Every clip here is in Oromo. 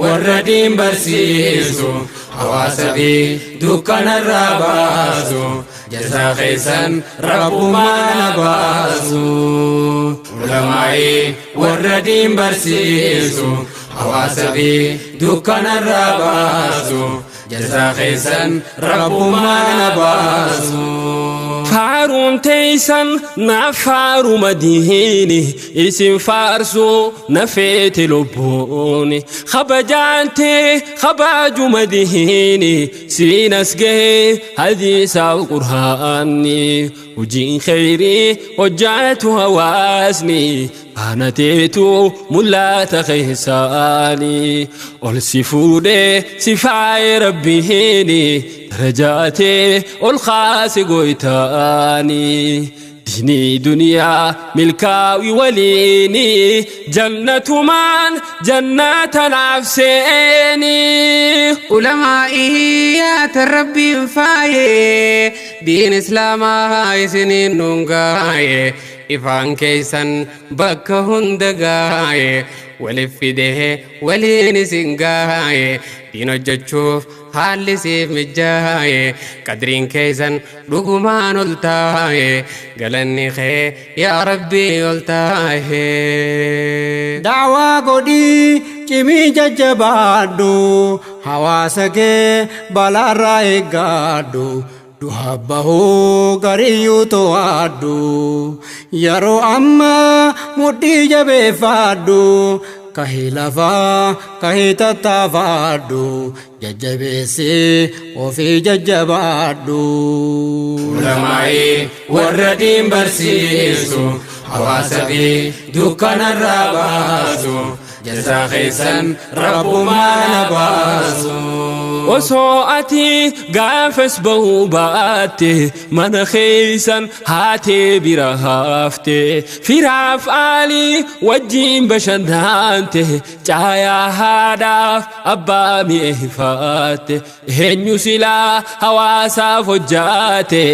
Warra diin barsiisu, hawaasa fi dukkanarraa baasu, jazaa keessan Rabbumaan baasu. Ulamaa'ii warra diin barsiisu, hawaasa fi dukkanarraa baasu, jazaa keessan Rabbumaan baasu. Faaruun teeysan naaf faaruma diini, isin faarsuu na feete lubbuuni, kabajaante kabajuma diini, siin as gahee hadiisaaf Qur'aanni, hojiin kheyrii hojjaatu hawaasni faana teetu mul'ata keessaani, ol si fuudhee si faaye Rabbiini, darajaatee ol kaase goytaani. Diinii duniyaa milkaawi waliini, jannatumaan jannata naaf seeni. Ulamaa'ii yaata Rabbiin faayee, diin Islaamaa isiniin nuun gaaye, ifaan keessan bakka hunda gaaye, walif fidee waliin isin gaaye, diin hojjechuuf haalli siif mijaaye, qadriin keessan dhugumaan ol taaye, galanni kee yaa Rabbii ol taaye. Da'waa godhii cimii jajjabaadhu, hawaasa kee balaarraa eeggadhu. Duha bahuu gariyyuu to'adhu, yeroo ammaa mudhii jabeeffadhu, kahii lafaa kahii tattaafadhu, jajjabeessi ofii jajjabaadhu. Ulamaa'ii warra diin barsiisu, hawaasa fi dukkanarraa baasu, jazaa keessan Rabbumaan baasu. Osoo ati gaafas bahuu baatte, mana keeysan haatee bira hafte, firaaf aalii wajjiin bashannante, caayaa haadhaaf abbaa mi'eeffatte, eenyu silaa hawaasaaf hojjaate,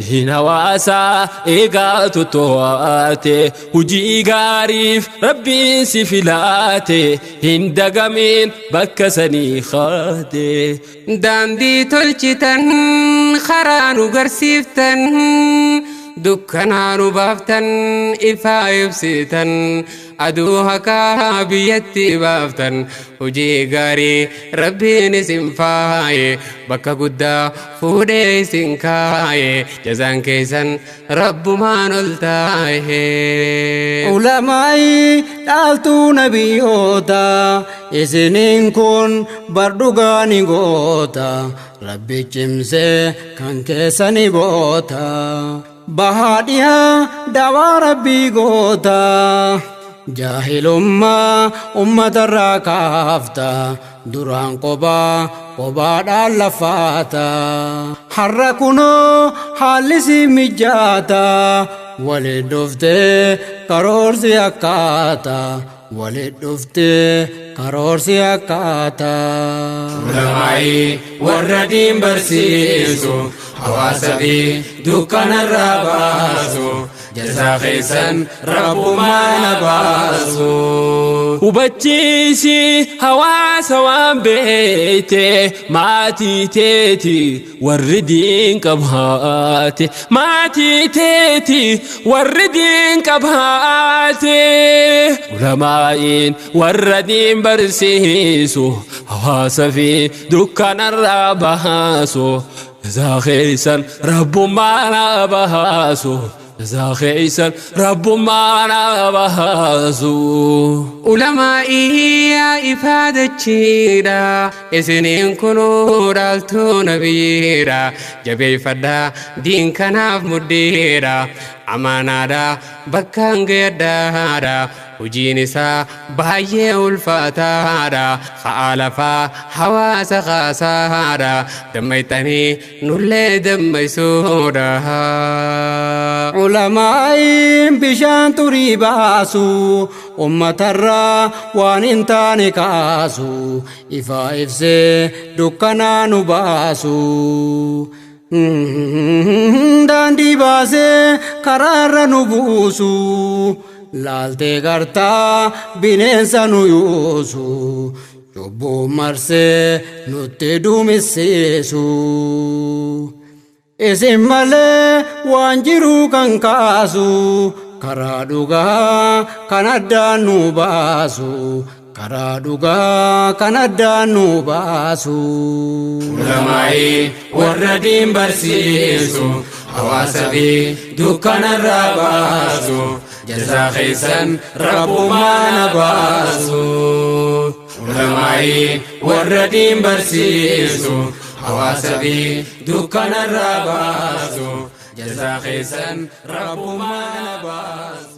diin hawaasaa eegaa toto'ate, hujii gaariif Rabbiin si filaate, hin dagamiin bakka sanii kaate. Daandii tolchitan, karaa nu garsiiftan, dukkanaa nu baaftan, ifaa ibsitan, aduu haqaa biyyatti baaftan, hojii gaarii Rabbiin isin faaye, bakka guddaa fuudhee isin kaaye, jazaan keessan Rabbumaan ol taaye. Ulamaa'ii dhaaltuu nabiyyoota, isiniin kun bar dhugaa ni goota, Rabbi cimsee kan keessani boota. Bahaa dhihaa dawaa Rabbii goota, jaahilummaa ummatarraa kaafta, duraan qobaa qobaadhaan lafaata. Har'a kunoo haalli si mijaata, waliin dhuftee karoorsi akkaata, waliin dhuftee karoorsi akkaata. Ulamaa'ii warra diin barsiisu, hawaasa fi dukkanarraa baasu, jazaa keessan Rabbumaan baasu. Hubachiisi hawaasa waan beeyte, maatii teeti warri diin qabaate, maatii teeti warri diin qabaate. Ulamaa'iin warra diin barsiisu, hawaasa fi dukkanarraa baasu, jazaa keessan Rabbummaan baasu. Jazaa keessan Rabbummaan baasu. Ulamaa'ii yaa ifaadachiidha, isiniin kunuu dhaaltuu nabiyyiidha, jabeeffadhaa diin kanaaf mudhiidha, amaanaadha bakkaan gayadhaadha, hojiin isaa baay'ee ulfaataadha, ka'aa lafaa hawaasa kaasaadha, dammayxanii nullee dammaysuudha. Ulamaa'iin bishaan xurii baasu, ummatarraa waan hin taane kaasu, ifaa ibsee dukkanaa nu baasu. Daandii baasee karaarra nu buusu, laaltee gartaa bineensa nu yuusu. Cubbuu marsee nutti duumessiisu. Isin malee waan jiru kan kaasu, karaa dhugaa kan addaan nu baasu, karaa dhugaa kan addaan nu baasu. Ulamaa'ii warra diin barsiisu, hawaasa fi dukkanarraa baasu, jazaa keessan rabbumaan baasu. Ulamaa'ii warra diin barsiisu, hawaasa fi dukkanarraa baasu, jazaa keessan rabbumaan baasu.